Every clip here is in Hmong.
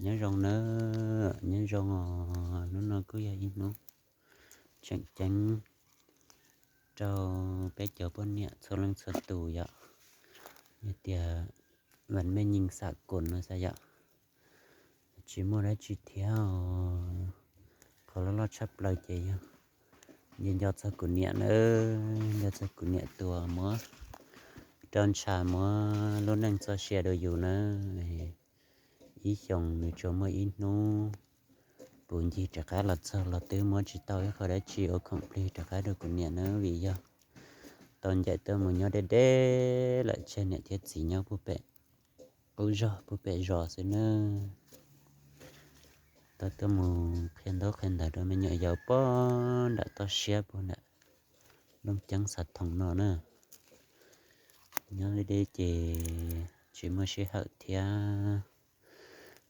Nyob zoo nawb, nyob zoo os. Hnub no kuj yog ib hnub tseem ceeb rau peb cov poj niam txhua leej txhua tus yom. Yog tias vas mej nyeej xam kus no xav yom, tsis muaj dab tsi thiab os. Qhov loj loj tshaj plaws ces yog nco nco txog kuv niam nawb, nco txog kuv niam tus muab rau ntsha muab lub neej txoj sia rau yus nawb. Ib xyoos nws tsuas muaj ib hnub puv ncig rov qab los txog los twb muab tsis tau ib qho dab tsi ua khoom plig rov qab rau kuv niam nawb, vim yog tau ncaim tuaj mus nyob deb deb lawm, tseg niam thiab txiv nyob puag pem qub zos puag pem zos xwb nawb. Tau tuaj mus qhia ntaub qhia ntawv rau me nyuam yaus puag nram toj siab puag nram Looj Ceeb Xav Thoom no na. Nyob li deb ces tsis muaj sij hawm thiab.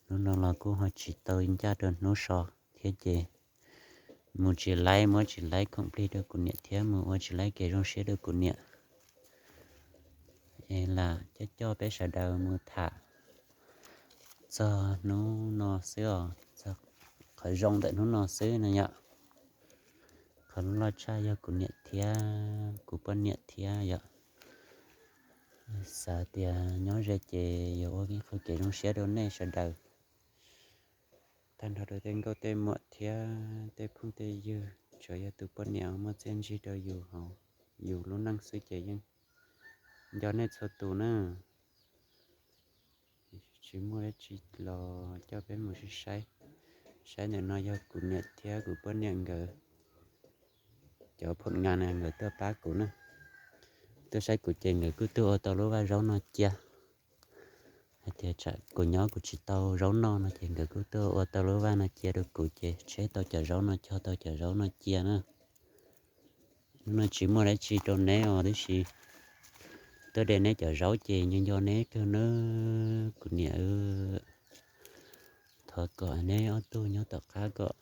Hnub no los kuj ho tsis tau ncaj rau hnub so thiab ces mus tsis laib, muab tsis laib khoom plig rau kuv niam thiab mus ua tsis laib kev zoo siab rau kuv niam. Es lam coj coj peb sawv daws mus tham txog hnub no xwb os, txog qhov zoo ntawm hnub no xwb no yom. Qhov loj tshaj yog kuv niam thiab kuv poj niam thiab yom. Xav tias nyob ze ces yuav ua ib qho kev zoo siab rau nej sawv daws. Tag nrho rau tej nkauj tej muam thiab tej phooj tej ywg, tsuas yog tus poj niam muaj txiaj ntsig rau yus hauv yus lub neej xwb ces yeej nco nej txhua tus na. Tsis muaj dab tsi los coj peb mus saib. Saib ntawm no yog kuv niam thiab kuv poj niam nkawd cov phoom ngas na, nkawd tuaj pab kuv na. Tuaj saib kuv ces nkawd kuj tuaj ua tau lub vaj zaub no cia. Hais tias tsam kuv nyob kuv tsis tau zaub noj no ces nkawd kuj tuaj ua tau lub vaj no cia rau kuv ces tsheb tau cov zaub no, cog tau cov zaub no cia na. Hnub no tsis muaj dab tsi rau neb os, tab sis tuaj de neb cov zaub ces nco nco neb kawg nawb kuv niam. Thov kom neb ob tug nyob tom qab kom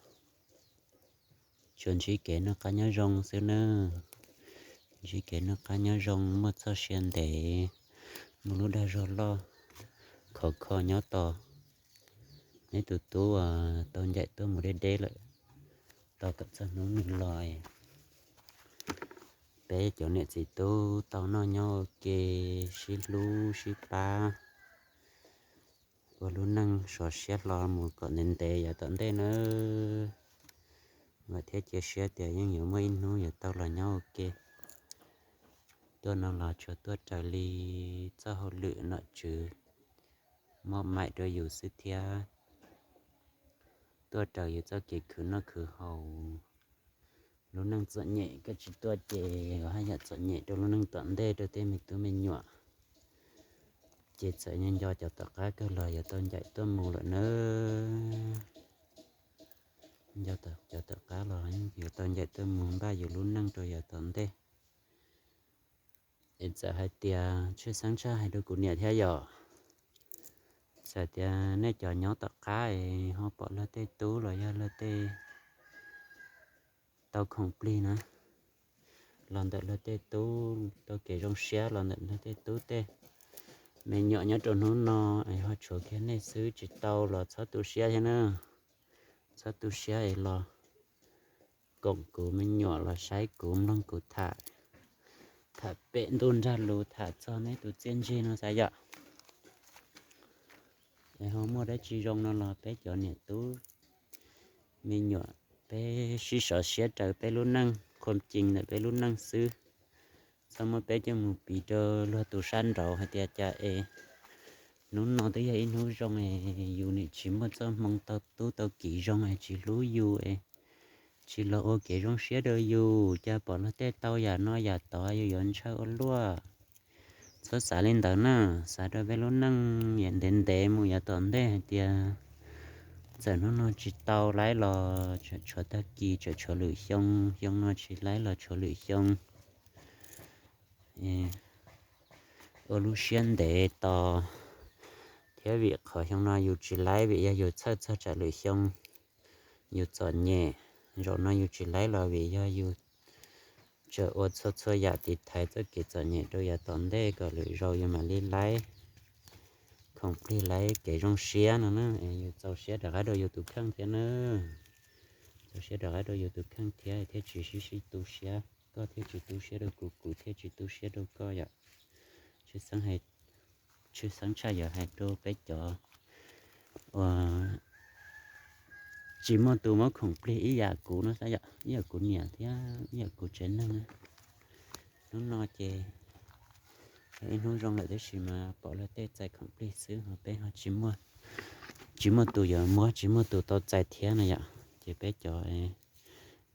tsuas ntsib kev noj qab nyob zoo xwb nawb. Ntsib kev noj qab nyob zoo, muaj txoj sia ntev, muaj lub dag zog loj khov kho nyob tos neb tus tub uas tau ncaim tuaj mus deb deb lawm, tos kom txog hnub nws los peb cov niam txiv tub tau noj nyob ua ke, sib hlub sib pab, ua lub neej sov siab hlo mus kom ntev ntev yav tom ntej nawb. Vam thiab cia siab tias yeej yuav muaj ib hnub yuav tau los nyob ua ke. Tuaj no los tsuas tuaj raws li txoj hauj lwm nom tswv moj maim rau yus xwb thiab, tuaj raws yus txoj kev khwv noj khwv haus. Lub neej txom nyem koj tsis tuaj ces haj yam txom nyem rau lub neej tom ntej rau tej me tub me nyuam. Ces txawm nco cov tom qab kawg los yuav tau ncaim tuaj mus lawm nawb. Nco cov tom qab los yuav tau ncaim tuaj mus npaj yus lub neej rau yav tom ntej. Es txawm hais tias tshwj xeeb tshaj hais rau kuv niam thiab yom, txawm tias nej cov nyob tom qab es ho pom luag tej tub los yog luag tej tau khoom plig na, los ntawm luag tej tub tau kev zoo siab los ntawm luag tej tub tej me nyuam nyob rau hnub no es ho tshuav kiag nej xwb tsis tau los txhob tu siab thiab na. Txhob tu siab es los koom kuv me nyuam los saib kuv mloog kuv tham, tham pem ntuj nrag lus tham txog neb tus txiaj ntsig no xav yom. Es ho muaj dab tsi zoo no los peb cov niam tub me nyuam peb sib sov siab raws peb lub neej, qhuam cees ntawm peb lub neej xwb. Txhob muab peb coj mus piv rau luag tus sab nraud hais tias cas es hnub no twb yog ib hnub zoo es yus nim tsis muaj txoj hmoo tau tub tau kiv zoo es tsis hlub yus es tsis los ua kev zoo siab rau yus, cas pom luag tej tau yam no yam tod yus yuav ntshaw ua luaj. Txhob xav li ntawd na, xav rau peb lub neej ntev ntev mus yav tom ntej hais tias txawm hnub no tsis tau laib los tsam tshuav tag kis, tsam tshuav lwm xyoo, xyoo no tsis laib los tshuav lwm xyoo. Ua lub siab ntev tos thiab, vim qhov xyoo no yus tsis laib vim yog yus txhawj txog tsam lwm xyoo yus txom nyem. Zaum no yus tsis laib los vim yog yus tsam ua txhua txhua yam tiv thaiv txoj kev txom nyem rau yav tom ntej kom lwm zaus yus mam li laib, khoom plig laiv kev zoo siab no na, yus txaus siab rov qab rau yus tus kheej thiab na. Txaus siab rov qab rau yus tus kheej thiab thiaj tsis sib sib tu siab, koj thiaj tsis tu siab rau kuv, kuv thiaj tsis tu siab rau koj yom. Tshwj xeeb tshaj yog hais rau peb cov uas tsis muaj tus muab khoom plig ib yam kuv no xav yom, ib yam kuv niam thiab ib yam kuv tsev neeg. Hnub no ces ib hnub zoo lawm tab sis mas pom luag tej txais khoom plig xwb ho peb ho tsis muaj tus yuav muab, tsis muaj tus tau txais thiab no yom. Ces peb cov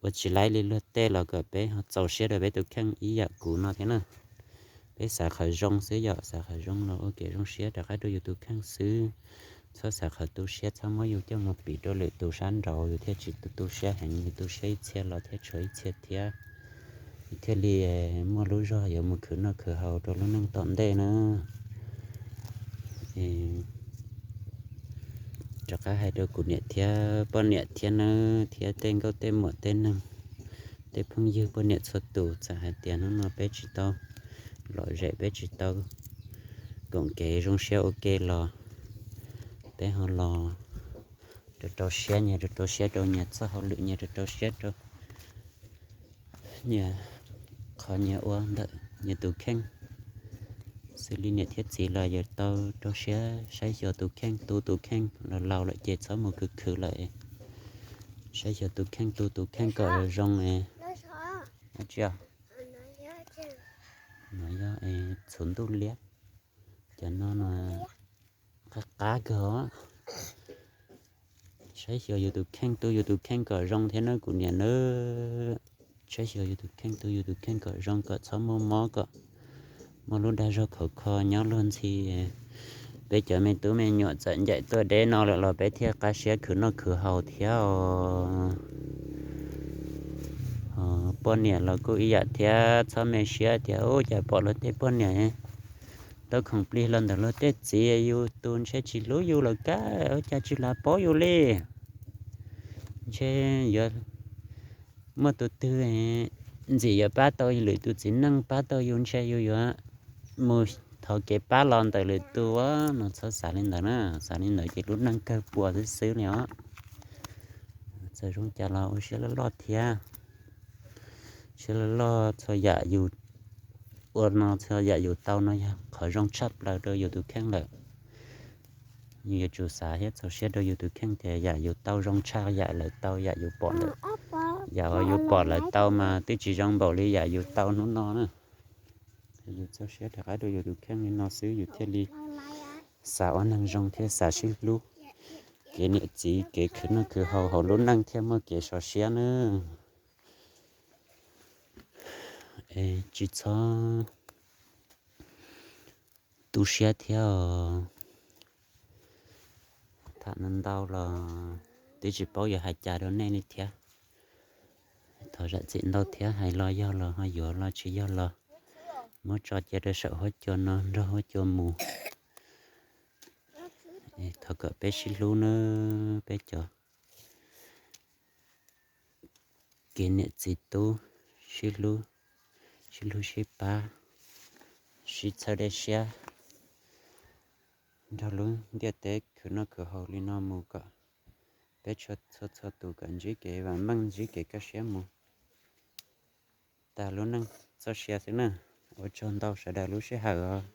ua tsis laib li luag tej los kom peb ho txaus siab rau peb tus kheej ib yam kuv no thiab na. Peb xav qhov zoo xwb yom, xav qhov zoo los ua kev zoo siab rov qab rau yus tus kheej xwb. Txhob xav qhov tu siab, txhob muab yus coj mus piv rau lwm tus sab nraud, yus thiaj tsis tu tu siab heev, yus tu siab ib txhia los thiaj tshuav ib txhia thiab. Yus thiaj li muaj lub zog yuav mus khwv noj khwv haus rau lub neej tom ntej na. Rov qab hais rau kuv niam thiab poj niam thiab nawb, thiab tej nkauj tej muam tej neeg, tej phooj ywg poj niam txhua tus, txawm hais tias hnub no peb tsis tau lom zem, peb tsis tau koom kev zoo siab ua ke los peb ho los rau rau siab, nyias rau rau siab rau nyias txoj hauj lwm, nyias rau rau siab rau nyias qhov nyias ua ntawm nyias tus kheej. Xws li niam thiab txiv los yuav tau rau siab saib xyuas tus kheej, tu tus kheej, los laus lawm ces txhob mus khwv khwv lawm. Saib xyuas tus kheej, tu tus kheej kom zoo. Tsis, no yog txhuv ntuj liab, cov no no qab qab kawg os. Saib xyuas yus tus kheej, tu yus tus kheej kom zoo thiab nawb kuv niam nawb. Saib xyuas yus tus kheej, tu yus tus kheej kom zoo, kom txhob muaj mob, kom muaj lub dag zog khov kho nyob luag ntxhi. Peb cov me tub me nyuam txawm ncaim tuaj deb no lawm los peb thiaj qab siab khwv noj khwv haus thiab os. Poj niam los kuj ib yam thiab, txhob me siab tias ua cas pom luag tej poj niam tau khoom plig los ntawm luag tej txiv, yus tus ntshe tsis hlub yus lawm kab, ua cas tsis lav paub yus li. Ntshe yuav muaj tus twg ntxim yuav pab tau lwm tus txiv neej, pab tau yus, ntshe yus yuav mus thov kev pab los ntawm lwm tus no. Txhob xav li ntawd na, xav li ntawd ces lub neej kawg puas xwb xwb li os. Txawm zoo cas los ua siab loj loj thiab. Siab loj loj, txhua yam yus ua no, txhua yam yus tau no yog qhov zoo tshaj plaws rau yus tus kheej lawm. Yus yuav tsum xav thiab txaus siab rau yus tus kheej tias yam yus tau zoo tshaj yam lawv tau, yam yus pom lawv, yam yus pom lawv tau mas twb tsis zoo npaum li yam yus tau hnub no na. Yus txaus siab rov qab rau yus tus kheej li no xwb yus thiaj li xav ua neeg zoo thiab xav sib hlub. Kev niam txiv, kev khwv noj khwv haus hauv lub neej thiaj muaj kev sov siab nawb. Es tsis txhob tu siab thiab os. Tham ntau ntau los twb tsis paub yuav hais cas rau nej li thiab. Thov zam txim ntau thiab, hais los yog los ho yuav los tsis yog los muab tso cia rau saum huab cua no nrog huab cua mus. Thov kom peb sib hlub nawb, peb cov kev niam txiv tub, sib hlub, sib hlub sib pab, sib txhawb dej siab nrog lub ntiaj teb khwv noj khwv haus li no mus kom peb txhua txhua tus kom ntsib kev vam meej, ntsib kev kaj siab mus tag lub neej txoj sia xwb na. Ua tsaug ntau sawv daws lub sij hawm os.